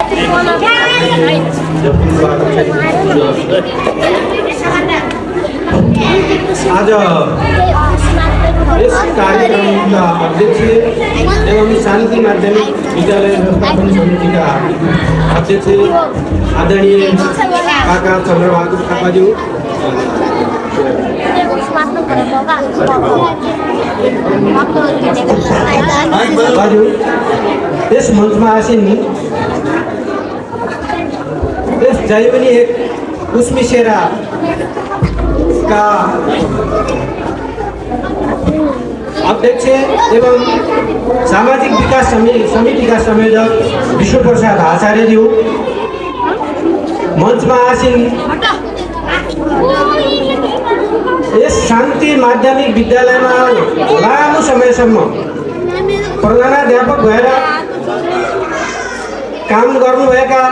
आज यस कार्यक्रमका अध्यक्ष एवं शान्ति माध्यमिक विद्यालय व्यवस्थापन समितिका अध्यक्ष आदरणीय काका चन्द्रबहादुर थापाज्यू, यस मञ्चमा आसीन यस जहिले पनि एक कुस्मी सेरा का अध्यक्ष एवं सामाजिक विकास समिति का संयोजक विष्णु प्रसाद आचार्यज्यू, मंचमा आसीन यस शान्ति माध्यमिक विद्यालयमा लामो समयसम्म प्रधानाध्यापक भएर काम गर्नुभएका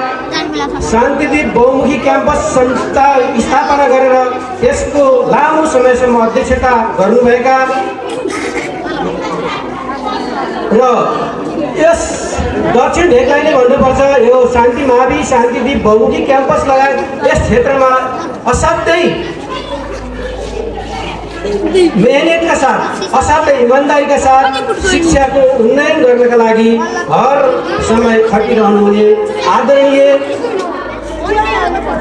शान्तिदीप बहुमुखी क्याम्पस संस्था स्थापना गरेर त्यसको लामो समयसम्म अध्यक्षता गर्नुभएका र यस दक्षिण ढेकाइले भन्नुपर्छ यो शान्ति मावि शान्तिदीप बहुमुखी क्याम्पस लगायत यस क्षेत्रमा असाध्यै मेहनतका साथ असाध्यै इमानदारीका साथ शिक्षाको उन्नयन गर्नका लागि हर समय खटिरहनु हुने आदरणीय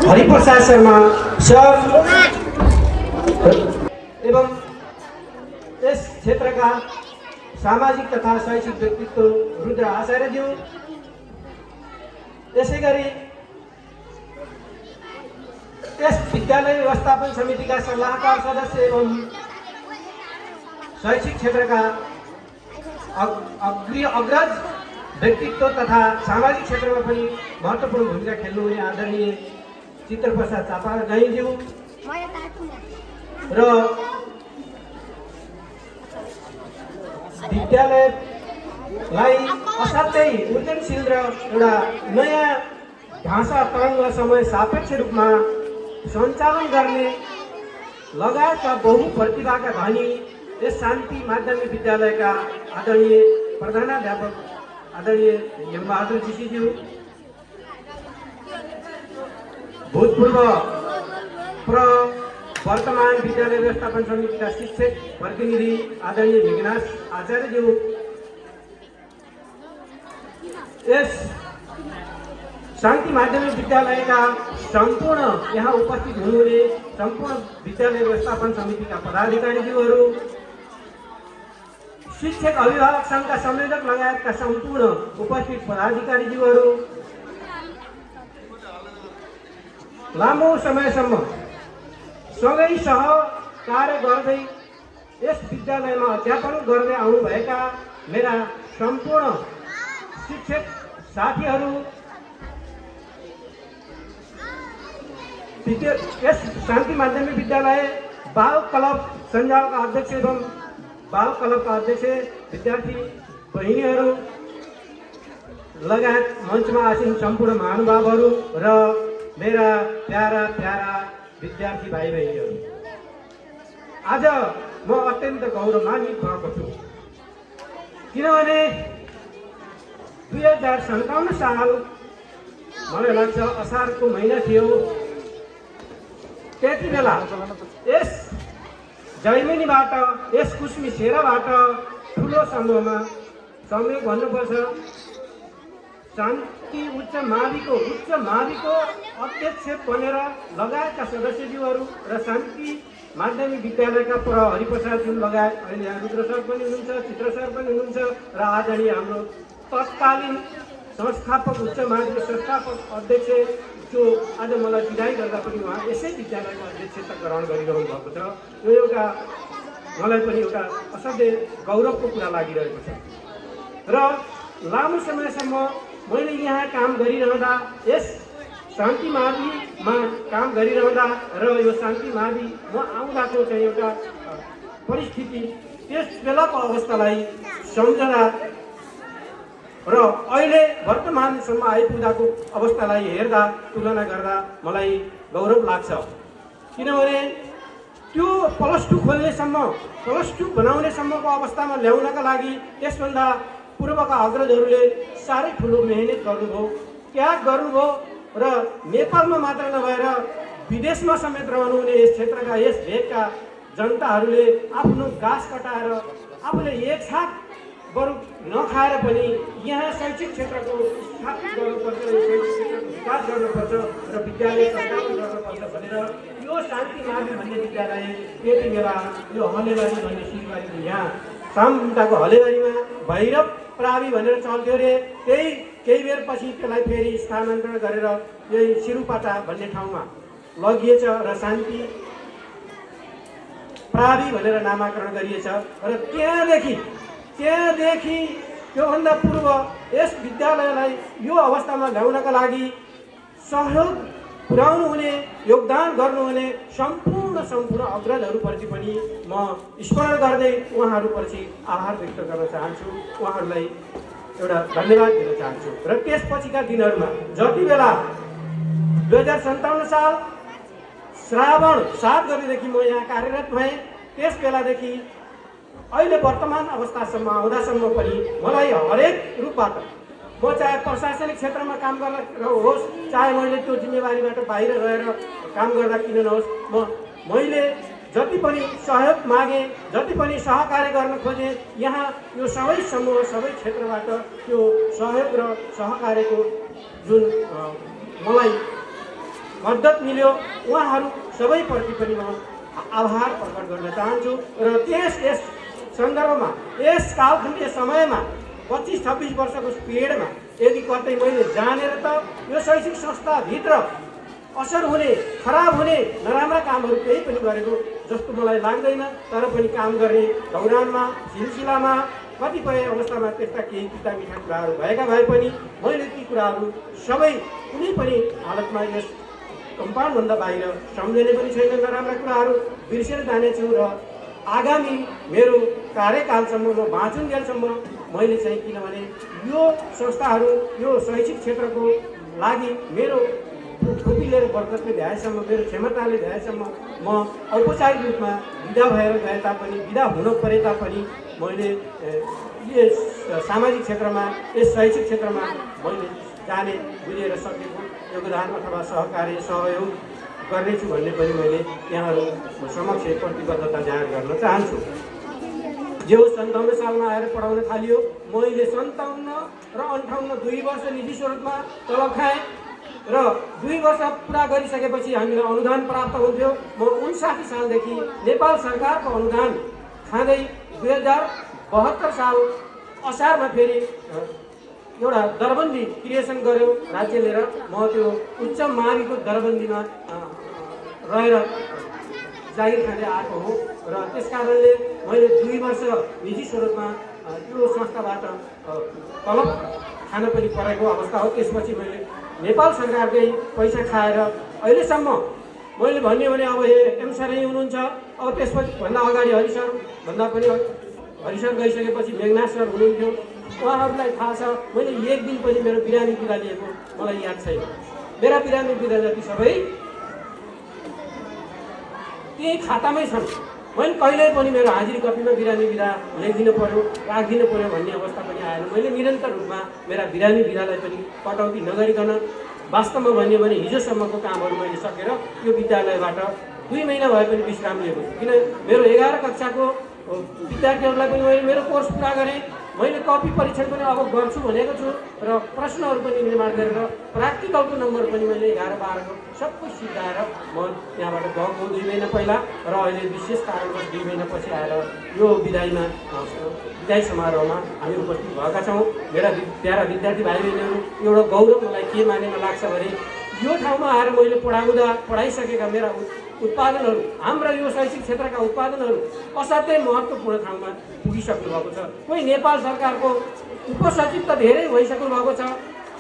हरिप्रसाद शर्मा सर एवं यस क्षेत्रका सामाजिक तथा शैक्षिक व्यक्तित्व रुद्र आचार्यज्यू, यसै गरी यस विद्यालय व्यवस्थापन समितिका सल्लाहकार सदस्य एवं शैक्षिक क्षेत्रका अग्रज व्यक्तित्व तथा सामाजिक क्षेत्रमा पनि महत्त्वपूर्ण भूमिका खेल्नुहुने आदरणीय चित्रप्रसाद चापागाईज्यू र विद्यालयलाई असाध्यै उद्यमशील र एउटा नयाँ भाषा तरङ्ग समय सापेक्ष रूपमा सञ्चालन गर्ने लगायतका बहु प्रतिभाका धनी यस शान्ति माध्यमिक विद्यालयका आदरणीय प्रधानाध्यापक आदरणीय हेमबहादुर जीज्यू, भूतपूर्व वर्तमान विद्यालय व्यवस्थापन समितिका शिक्षक प्रतिनिधि आदरणीय विघ्नाश आचार्यज्यू, यस शान्ति माध्यमिक विद्यालयका सम्पूर्ण यहाँ उपस्थित हुनुहुने सम्पूर्ण विद्यालय व्यवस्थापन समितिका पदाधिकारीज्यूहरू, शिक्षक अभिभावक सङ्घका संयोजक लगायतका सम्पूर्ण उपस्थित पदाधिकारीज्यूहरू, लामो समयसम्म सँगै सहकार्य गर्दै यस विद्यालयमा अध्यापन गर्दै आउनुभएका मेरा सम्पूर्ण शिक्षक साथीहरू, यस शान्ति माध्यमिक विद्यालय बाल क्लब सञ्जालका अध्यक्ष एवं बाल क्लबका अध्यक्ष विद्यार्थी बहिनीहरू लगायत मञ्चमा आसीन सम्पूर्ण महानुभावहरू र मेरा प्यारा प्यारा विद्यार्थी भाइ बहिनीहरू, आज म अत्यन्त गौरवान्वित भएको छु किनभने 2057 साल मलाई लाग्छ असारको महिना थियो। त्यति बेला यस जैमिनीबाट यस कुस्मी सेराबाट ठुलो समूहमा संयोग भन्नुपर्छ शान्ति उच्च माविको अध्यक्ष बनेर लगायतका सदस्यज्यूहरू र शान्ति माध्यमिक विद्यालयका हरिप्रसादज्यू लगायत अहिले यहाँ रुद्र सर पनि हुनुहुन्छ, चित्र सर पनि हुनुहुन्छ र आदरणीय हाम्रो तत्कालीन संस्थापक उच्च माध्यमिक संस्थापक अध्यक्ष जो आज मलाई विदाई गर्दा पनि उहाँ यसै विद्यालयको अध्यक्षता ग्रहण गरिरहनु भएको छ। यो एउटा मलाई पनि एउटा असाध्यै गौरवको कुरा लागिरहेको छ र लामो समयसम्म मैले यहाँ काम गरिरहँदा यस शान्ति माविमा काम गरिरहँदा र यो शान्ति मावि म आउँदाको चाहिँ एउटा परिस्थिति त्यस बेलाको अवस्थालाई सम्झँदा र अहिले वर्तमानसम्म आइपुग्दाको अवस्थालाई हेर्दा तुलना गर्दा मलाई गौरव लाग्छ किनभने त्यो +2 खोल्नेसम्म +2 बनाउनेसम्मको अवस्थामा ल्याउनका लागि त्यसभन्दा पूर्वका अग्रजहरूले साह्रै ठुलो मेहनत गर्नुभयो त्याग गर्नुभयो र नेपालमा मात्र नभएर विदेशमा समेत रहनुहुने यस क्षेत्रका यस भेगका जनताहरूले आफ्नो गाँस कटाएर आफूले एक छाक बरु नखाएर पनि यहाँ शैक्षिक क्षेत्रको स्थापित गर्नुपर्छ, शैक्षिक क्षेत्रको विकास गर्नुपर्छ र विद्यालय सञ्चालन गर्नुपर्छ भनेर यो शान्ति मार्ग भन्ने विद्यालय त्यति बेला यो हलेबारी भन्ने सिलबारीको यहाँ सामुदाको हलेबारीमा भैरव प्रावि भनेर चल्थ्यो अरे। त्यही केही बेर पछि त्यसलाई फेरि स्थानान्तरण गरेर यही सिरुपाटा भन्ने ठाउँमा लगिएछ र शान्ति प्रावि भनेर नामाकरण गरिएछ र त्यहाँदेखि त्योभन्दा पूर्व यस विद्यालयलाई यो अवस्थामा ल्याउनका लागि सहयोग पुर्याउनु हुने, योगदान गर्नुहुने सम्पूर्ण अग्रजहरूप्रति पनि म स्मरण गर्दै उहाँहरूप्रति आभार व्यक्त गर्न चाहन्छु, उहाँहरूलाई एउटा धन्यवाद दिन चाहन्छु। र त्यसपछिका दिनहरूमा जति बेला 2057 साल श्रावण 7 गतेदेखि म यहाँ कार्यरत भएँ, त्यस बेलादेखि अहिले वर्तमान अवस्थासम्म आउँदासम्म पनि मलाई हरेक रूपबाट म चाहे प्रशासनिक क्षेत्रमा काम गर्दा होस्, चाहे मैले त्यो जिम्मेवारीबाट बाहिर रहेर काम गर्दा किन नहोस्, मैले जति पनि सहयोग मागे, जति पनि सहकार्य गर्न खोजेँ, यहाँ यो सबै समूह सबै क्षेत्रबाट त्यो सहयोग र सहकार्यको जुन मलाई मद्दत मिल्यो उहाँहरू सबैप्रति पनि म आभार प्रकट गर्न चाहन्छु। र यस सन्दर्भमा यस कालखण्डीय समयमा 25-26 वर्षको पिरियडमा यदि कतै मैले जानेर त यो शैक्षिक संस्थाभित्र असर हुने, खराब हुने नराम्रा कामहरू केही पनि गरेको जस्तो मलाई लाग्दैन, तर पनि काम गर्ने दौरानमा सिलसिलामा कतिपय अवस्थामा त्यस्ता केही पितामिठा कुराहरू भएका भए पनि मैले ती कुराहरू सबै कुनै पनि हालतमा यस कम्पाउन्डभन्दा बाहिर सम्झने पनि छैन, नराम्रा कुराहरू बिर्सेर जानेछु र आगामी मेरो कार्यकालसम्म म बाँचुन्जेलसम्म मैले चाहिँ किनभने यो संस्थाहरू यो शैक्षिक क्षेत्रको लागि मेरो खुबीले र बरकतले भ्याएसम्म, मेरो क्षमताले भ्याएसम्म म औपचारिक रूपमा विदा भएर गए तापनि, विदा हुन परे तापनि मैले यस सामाजिक क्षेत्रमा, यस शैक्षिक क्षेत्रमा मैले जाने बुझेर सकेको योगदान अथवा सहकार्य सहयोग गर्नेछु भन्ने पनि मैले यहाँहरू समक्ष प्रतिबद्धता जाहेर गर्न चाहन्छु। जो 57 सालमा आएर पढाउन थालियो, मैले 57 र 58 2 वर्ष निजी स्वरूपमा तलब खाएँ र 2 वर्ष पुरा गरिसकेपछि हामीलाई अनुदान प्राप्त हुन्थ्यो। म 59 सालदेखि नेपाल सरकारको अनुदान खाँदै 2072 साल असारमा फेरि एउटा दरबन्दी क्रिएसन गर्यो राज्यले र म त्यो उच्च माविको दरबन्दीमा रहेर जागिर खाँदै आएको हो र त्यस कारणले मैले 2 वर्ष निजी स्वरूपमा त्यो संस्थाबाट तलब खान पनि परेको अवस्था हो। त्यसपछि मैले नेपाल सरकारकै पैसा खाएर अहिलेसम्म मैले भन्यो भने अब एम सरै हुनुहुन्छ, अब त्यसपछि भन्दा अगाडि हरिसर भन्दा पनि हरिसर गइसकेपछि मेघनाथ सर हुनुहुन्थ्यो। उहाँहरूलाई थाहा छ मैले एक दिन पनि मेरो बिरामी बिदा लिएको मलाई याद छैन। मेरा बिरामी बिदा जति सबै त्यही खातामै छन्। मैले कहिल्यै पनि मेरो हाजिरी कपीमा बिरामी बिदा लेखिदिनु पर्यो, राखिदिनु पर्यो भन्ने अवस्था पनि आएन। मैले निरन्तर रूपमा मेरा बिरामी बिदालाई पनि कटौती नगरिकन वास्तवमा भन्यो भने हिजोसम्मको कामहरू मैले सकेर यो विद्यालयबाट 2 महिना भए पनि विश्राम लिएको छु। किन मेरो 11 कक्षाको विद्यार्थीहरूलाई पनि मैले मेरो कोर्स पुरा गरेँ। मैले कपी परीक्षण पनि अब गर्छु भनेको छु र प्रश्नहरू पनि निर्माण गरेर प्र्याक्टिकलको नम्बर पनि मैले 11-12 को सबै सिद्धाएर म यहाँबाट गएको 2 महिना पहिला र अहिले विशेष कारणवश 2 महिना पछि आएर यो विदाई समारोहमा हामी उपस्थित भएका छौँ। मेरा प्यारा विद्यार्थी भाइ बहिनीहरू, एउटा गौरव मलाई के मानेमा लाग्छ भने यो ठाउँमा आएर मैले पढाइसकेका मेरा उत्पादनहरू, हाम्रा यो शैक्षिक क्षेत्रका उत्पादनहरू असाध्यै महत्त्वपूर्ण ठाउँमा पुगिसक्नु भएको छ। कोही नेपाल सरकारको उपसचिव त धेरै भइसक्नु भएको छ,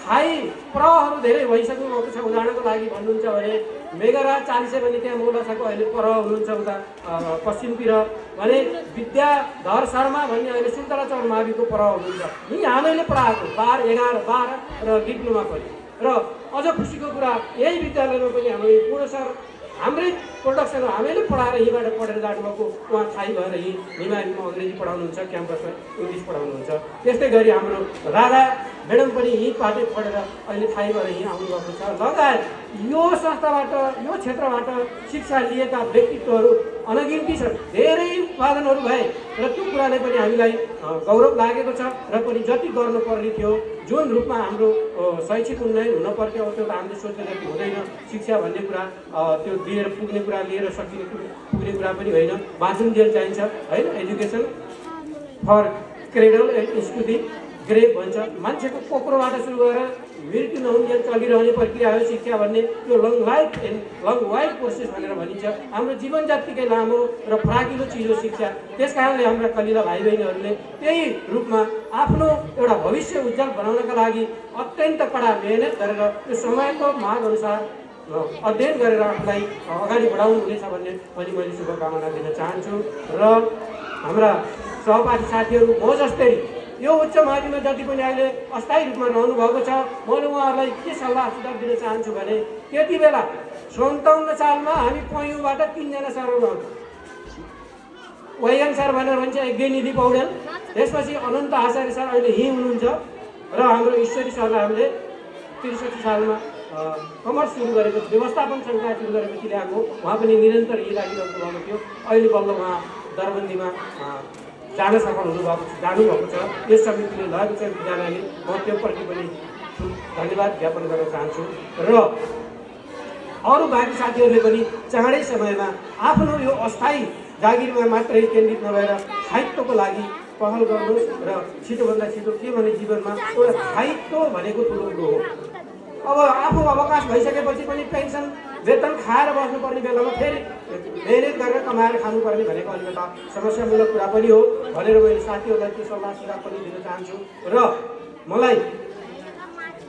हाई प्रहरू धेरै भइसक्नु भएको छ। उदाहरणको लागि भन्नुहुन्छ भने मेघराज चालिसे भने त्यहाँ मौलासाको अहिले पर हुनुहुन्छ उता पश्चिमतिर भने विद्याधर शर्मा भन्ने अहिले सुन्तला चौर माविको पर हुनुहुन्छ। यी हामीले पढाएको 12, 11, 12 र डिप्लोमा पनि। र अझ खुसीको कुरा यही विद्यालयमा पनि हाम्रो पूर्ण सर हाम्रै प्रोडक्सन हामीले पढाएर यहीँबाट पढेर जानुभएको उहाँ थाहै भएर यहीँ निमाहीमा अङ्ग्रेजी पढाउनुहुन्छ, क्याम्पसमा इङ्ग्लिस पढाउनुहुन्छ। त्यस्तै गरी हाम्रो राधा म्याडम पनि यहीँबाटै पढेर अहिले थाहै भएर यहीँ आउनुभएको छ। लगायत यो संस्थाबाट यो क्षेत्रबाट शिक्षा लिएका व्यक्तित्वहरू अनगिन्ती छन्। धेरै उत्पादनहरू भए र त्यो कुराले पनि हामीलाई गौरव लागेको छ र पनि जति गर्नुपर्ने थियो जुन रूपमा हाम्रो शैक्षिक उन्नयन हुन पर्थ्यो त्यो त हामीले सोचे जति हुँदैन। शिक्षा भन्ने कुरा त्यो लिएर पुग्ने कुरा लिएर सकिने पुग्ने कुरा पनि होइन, बाँचुन्जेल चाहिन्छ होइन। Education for cradle and study grave भन्छ। मान्छेको कोक्रोबाट सुरु गरेर मृत्यु नहुन्जेल चलिरहने प्रक्रिया हो शिक्षा भन्ने। यो long life and long wide process भनेर भनिन्छ। हाम्रो जीवन जत्तिकै लामो र फराकिलो चिज हो शिक्षा। त्यस कारणले हाम्रा कलिला भाइ बहिनीहरूले त्यही रूपमा आफ्नो एउटा भविष्य उज्जवल बनाउनका लागि अत्यन्त कडा मेहनत गरेर त्यो समयको माग अनुसार अध्ययन गरेर आफूलाई अगाडि बढाउनु हुनेछ भन्ने पनि मैले शुभकामना दिन चाहन्छु। र हाम्रा सहपाठी साथीहरू म जस्तै यो उच्च माध्यमिकमा जति पनि अहिले अस्थायी रूपमा रहनु भएको छ, मैले उहाँहरूलाई के सल्लाह सुझाव दिन चाहन्छु भने त्यति बेला 57 सालमा हामी पयुबाट 3 जना सरहरू आउँछौँ। वाइएम सर भनेर भन्छ यज्ञनिधि पौडेल, त्यसपछि अनन्त आचार्य सर अहिले यहीँ हुनुहुन्छ र हाम्रो ईश्वरी सरलाई हामीले 63 सालमा कमर्स सुरु गरेको व्यवस्थापन संस्था सुरु गरेपछि ल्याएको। उहाँ पनि निरन्तर यही लागिरहेको भएको थियो। अहिले बल्ल उहाँ दरबन्दीमा जान सफल जानुभएको छ। यस समितिले लगेको छ विद्यालयले। म त्योप्रति पनि धन्यवाद ज्ञापन गर्न चाहन्छु। र अरू बाँकी साथीहरूले पनि चाँडै समयमा आफ्नो यो अस्थायी जागिरमा मात्रै केन्द्रित नभएर स्थायित्वको लागि पहल गर्नुहोस् र छिटोभन्दा छिटो के भने जीवनमा एउटा स्थायित्व भनेको ठुलो कुरो हो। अब आफू अवकाश भइसकेपछि पनि पेन्सन वेतन खाएर बस्नुपर्ने बेलामा फेरि मेहनत गरेर कमाएर खानुपर्ने भनेको अलिकता समस्यामूलक कुरा पनि हो भनेर मैले साथीहरूलाई त्यो सल्लाह सुझाव पनि दिन चाहन्छु। र मलाई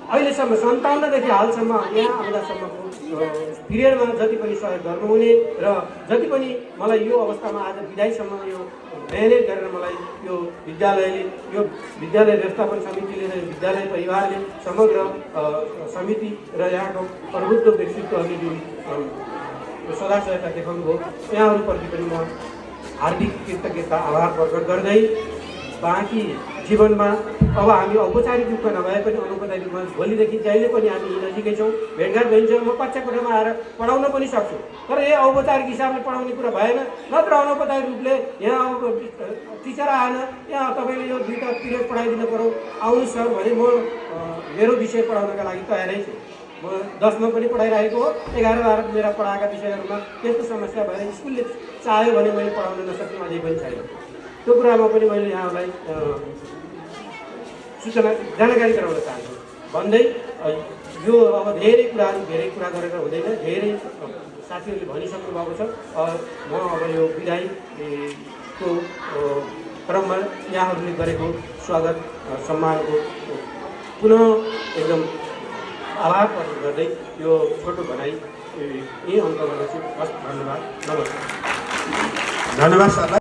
अहिलेसम्म 57 देखि हालसम्म यहाँ आउँदासम्मको पिरियडमा जति पनि सहयोग गर्नुहुने र जति पनि मलाई यो अवस्थामा आज विदाईसम्म यो मेहनत गरेर मलाई यो विद्यालयले यो विद्यालय व्यवस्थापन समितिले र विद्यालय परिवारले समग्र समिति र यहाँको प्रबुद्ध व्यक्तित्वहरूले जुन सदा सहायता देखाउनु भयो यहाँहरूप्रति पनि म हार्दिक कृतज्ञता आभार प्रकट गर्दै बाँकी जीवनमा अब हामी औपचारिक रूपमा नभए पनि अनौपचारिक रूपमा भोलिदेखि जहिले पनि हामी नजिकै छौँ, भेटघाट भइन्छौँ। म कक्षा कोठामा आएर पढाउन पनि सक्छु, तर यही औपचारिक हिसाबले पढाउने कुरा भएन। नत्र अनौपचारिक रूपले यहाँ टिचर आएन, यहाँ तपाईँले यो 2टा पिरियड पढाइदिनु पऱ्यो, आउनु सर भने म मेरो विषय पढाउनका लागि तयारै छु। म 10मा पनि पढाइरहेको हो, 11, 12 मेरा पढाएका विषयहरूमा त्यस्तो समस्या भएर स्कुलले चाह्यो भने मैले पढाउन नसक्ने अझै पनि छैन। त्यो कुरामा पनि मैले यहाँलाई सूचना जानकारी गराउन चाहन्छु भन्दै यो अब धेरै कुरा गरेर हुँदैन। धेरै साथीहरूले भनिसक्नु भएको छ। म अब यो विदाईको क्रममा यहाँहरूले गरेको स्वागत सम्मानको पुनः एकदम आभार प्रकट गर्दै यो छोटो भनाइ यही अन्त गर्दछु। हस्, धन्यवाद, नमस्कार। धन्यवाद सरलाई।